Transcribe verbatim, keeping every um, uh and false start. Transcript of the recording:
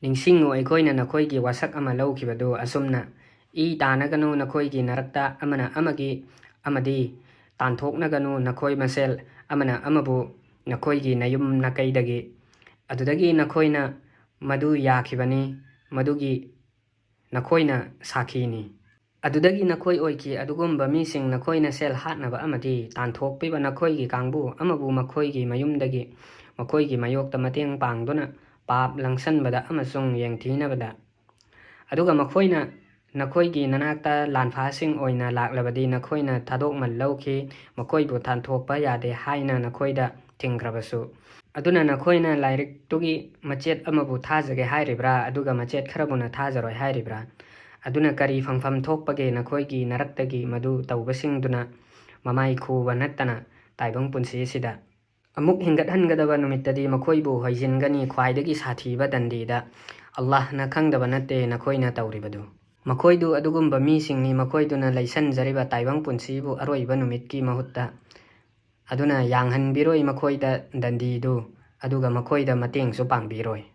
ꯅꯤꯡꯁꯤꯡꯉꯨ, ꯑꯩꯈꯣꯏꯅ ꯅꯈꯣꯏꯒꯤ ꯋꯥꯁꯛ ꯑꯃ ꯂꯧꯈꯤꯕꯗꯨ ꯑꯁꯨꯝꯅ, "ꯏ ꯇꯥꯅꯒꯅꯨ ꯅꯈꯣꯏꯒꯤ ꯅꯔꯛꯇ ꯑꯃꯅ ꯑꯃꯒꯤ, ꯑꯃꯗꯤ ꯇꯥꯟꯊꯣꯛꯅꯒꯅꯨ ꯅꯈꯣꯏ ꯃꯁꯦꯜ ꯑꯃꯅ ꯑꯃꯕꯨ ꯅꯈꯣꯏꯒꯤ ꯅꯌꯨꯝ ꯅꯥꯀꯩꯗꯒꯤ"꯫ ꯑꯗꯨꯗꯒꯤ ꯅꯈꯣꯏꯅ ꯃꯗꯨ ꯌꯥꯈꯤꯕꯅꯤ, ꯃꯗꯨꯒꯤ ꯅꯈꯣꯏꯅ ꯁꯥꯈꯤꯅꯤ꯫ ꯑꯗꯨꯗꯒꯤ ꯅꯈꯣꯏ ꯑꯣꯏꯈꯤ ꯑꯗꯨꯒꯨꯝꯕ ꯃꯤꯁꯤꯡ, ꯅꯈꯣꯏꯅ ꯁꯦꯜ ꯍꯥꯠꯅꯕ ꯑꯃꯗꯤ ꯇꯥꯟꯊꯣꯛꯄꯤꯕ ꯅꯈꯣꯏꯒꯤ ꯀꯥꯡꯕꯨ ꯑꯃꯕꯨ ꯃꯈꯣꯏꯒꯤ ꯃꯌꯨꯝꯗꯒꯤ ꯃꯈꯣꯏꯒꯤ ꯃꯥꯌꯣꯛꯇ ꯃꯇꯦꯡ ꯄꯥꯡꯗꯨꯅ ꯄꯥꯞ ꯂꯪꯁꯟꯕꯗ ꯑꯃꯁꯨꯡ ꯌꯦꯡꯊꯤꯅꯕꯗ꯫ ꯑꯗꯨꯒ ꯃꯈꯣꯏꯅ ꯅꯈꯣꯏꯒꯤ ꯅꯅꯥꯛꯇ ꯂꯥꯟꯐꯥꯁꯤꯡ ꯑꯣꯏꯅ ꯂꯥꯛꯂꯕꯗꯤ ꯅꯈꯣꯏꯅ ꯊꯥꯗꯣꯛꯃꯜ ꯂꯧꯈꯤ, ꯃꯈꯣꯏꯕꯨ ꯇꯥꯟꯊꯣꯛꯄ ꯌꯥꯗꯦ ꯍꯥꯏꯅ ꯅꯈꯣꯏꯗ ꯊꯤꯡꯈ꯭ꯔꯕꯁꯨ꯫ ꯑꯗꯨꯅ ꯅꯈꯣꯏꯅ ꯂꯥꯏꯔꯤꯛꯇꯨꯒꯤ ꯃꯆꯦꯠ ꯑꯃꯕꯨ ꯊꯥꯖꯒꯦ ꯍꯥꯏꯔꯤꯕ꯭ꯔꯥ, ꯑꯗꯨꯒ ꯃꯆꯦꯠ ꯈꯔꯕꯨꯅ ꯊꯥꯖꯔꯣꯏ ꯍꯥꯏꯔꯤꯕ꯭ꯔꯥ? ꯑꯗꯨꯅ ꯀꯔꯤ ꯐꯪꯐꯝ ꯊꯣꯛꯄꯒꯦ ꯅꯈꯣꯏꯒꯤ ꯅꯔꯛꯇꯒꯤ ꯃꯗꯨ ꯇꯧꯕꯁꯤꯡꯗꯨꯅ ꯃꯃꯥꯏ ꯈꯨꯕ ꯅꯠꯇꯅ ꯇꯥꯏꯕꯪ ꯄꯨꯟꯁꯤ ꯑꯁꯤꯗ? ꯑꯃꯨꯛ ꯍꯤꯡꯒꯠꯍꯟꯒꯗꯕ ꯅꯨꯃꯤꯠꯇꯗꯤ ꯃꯈꯣꯏꯕꯨ ꯍꯣꯏꯖꯤꯟꯒꯅꯤ ꯈ꯭ꯋꯥꯏꯗꯒꯤ ꯁꯥꯊꯤꯕ ꯗꯟꯗꯤꯗ꯫ ꯑꯜꯂꯥꯍꯅ ꯈꯪꯗꯕ ꯅꯠꯇꯦ ꯅꯈꯣꯏꯅ ꯇꯧꯔꯤꯕꯗꯨ꯫ ꯃꯈꯣꯏꯗꯨ ꯑꯗꯨꯒꯨꯝꯕ ꯃꯤꯁꯤꯡꯅꯤ, ꯃꯈꯣꯏꯗꯨꯅ ꯂꯩꯁꯟꯖꯔꯤꯕ ꯇꯥꯏꯕꯪ ꯄꯨꯟꯁꯤꯕꯨ ꯑꯔꯣꯏꯕ ꯅꯨꯃꯤꯠꯀꯤ ꯃꯍꯨꯠꯇ꯫ ꯑꯗꯨꯅ ꯌꯥꯡꯍꯟꯕꯤꯔꯣꯏ ꯃꯈꯣꯏꯗ ꯗꯟꯗꯤꯗꯨ, ꯑꯗꯨꯒ ꯃꯈꯣꯏꯗ ꯃꯇꯦꯡꯁꯨ ꯄꯥꯡꯕꯤꯔꯣꯏ꯫